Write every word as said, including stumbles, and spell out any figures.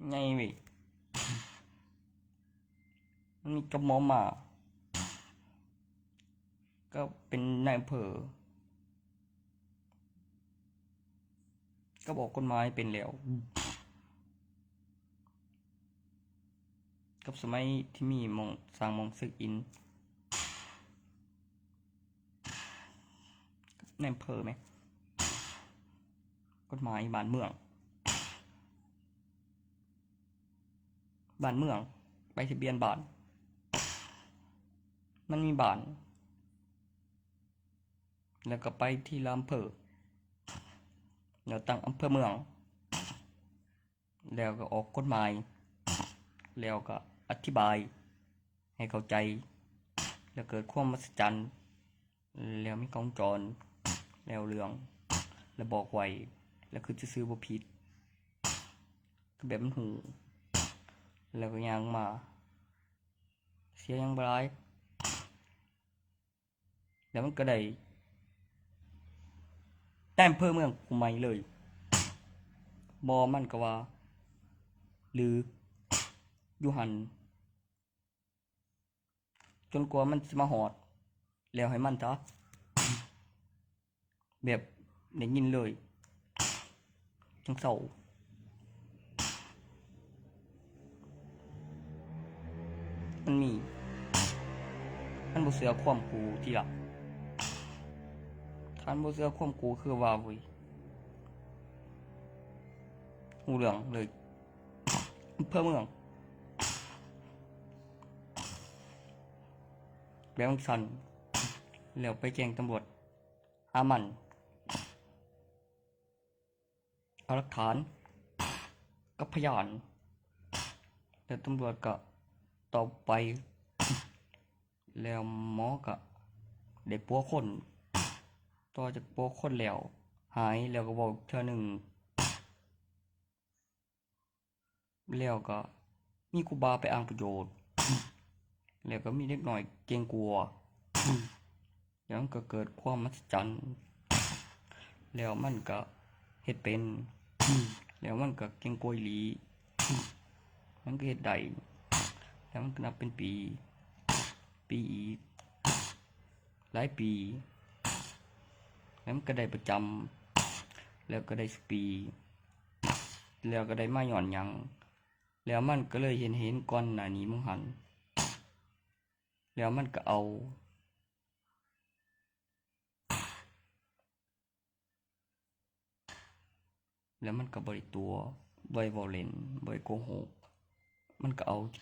ไงเว้ย มันมีกับหมอหมา ก็เป็นนายอำเภอ ก็บอกกฎหมายเป็นแล้ว กับสมัยที่มีหม่องสร้างหม่องเช็คอิน นายอำเภอไหม กฎหมายบ้านเมือง บ้านเมือง ใบทะเบียนบ้าน มันมีบ้าน แล้วก็ไปที่ละอำเภอ แล้วตั้งอำเภอเมือง แล้วก็ออกกฎหมาย แล้วก็อธิบายให้เข้าใจ แล้วเกิดความมหัศจรรย์ แล้วมีกล้องวงจร แล้วเรื่อง แล้วบอกไว แล้วคือซื่อๆบ่ผิด คือแบบมันหู แล้วก็ย่างมา เสียหยังบ่หลาย แล้วมันก็ได้นายอำเภอเมืองผู้ใหม่เลย บ่มันก็ว่า หรืออยู่หั่น จนกว่ามันสิมาฮอด แล้วให้มันซะ แบบได้ยินเลย จั่งเซา มันมี มันบ่เชื่อความกูติล่ะ คันบ่เชื่อความกูคือว่าเว้ย ฮู้เรื่องเลย อำเภอเมือง แบบจั่งซั้น แล้วไปแจ้งตำรวจหามัน เอาหลักฐาน กับพยาน แล้วตำรวจก็ตอบไป แล้วหมอก็ได้ปัวคน ต่อจากปัวคนแล้ว หาย แล้วก็เว้าอีกเทื่อหนึ่ง แล้วก็มีครูบาไปอ้างประโยชน์ แล้วก็มีเด็กน้อยเกรงกลัว แล้วมันก็เกิดความมหัศจรรย์ แล้วมันก็เฮ็ดเป็น แล้วมันก็เกรงกลัวอีหลี มันก็เฮ็ดได้ แล้วมันก็นับเป็นปี ปีอีก หลายปี แล้วมันก็ได้ประจำ แล้วก็ได้สุปี แล้วก็ได้มาย้อนหยัง แล้วมันก็เลยเห็น เห็นก่อนหน้านี้มึงหัน แล้วมันก็เอา แล้วมันก็บ่ได้ตั๋ว บ่ได้เว้าเล่น บ่ได้โกหก มันก็เอาจ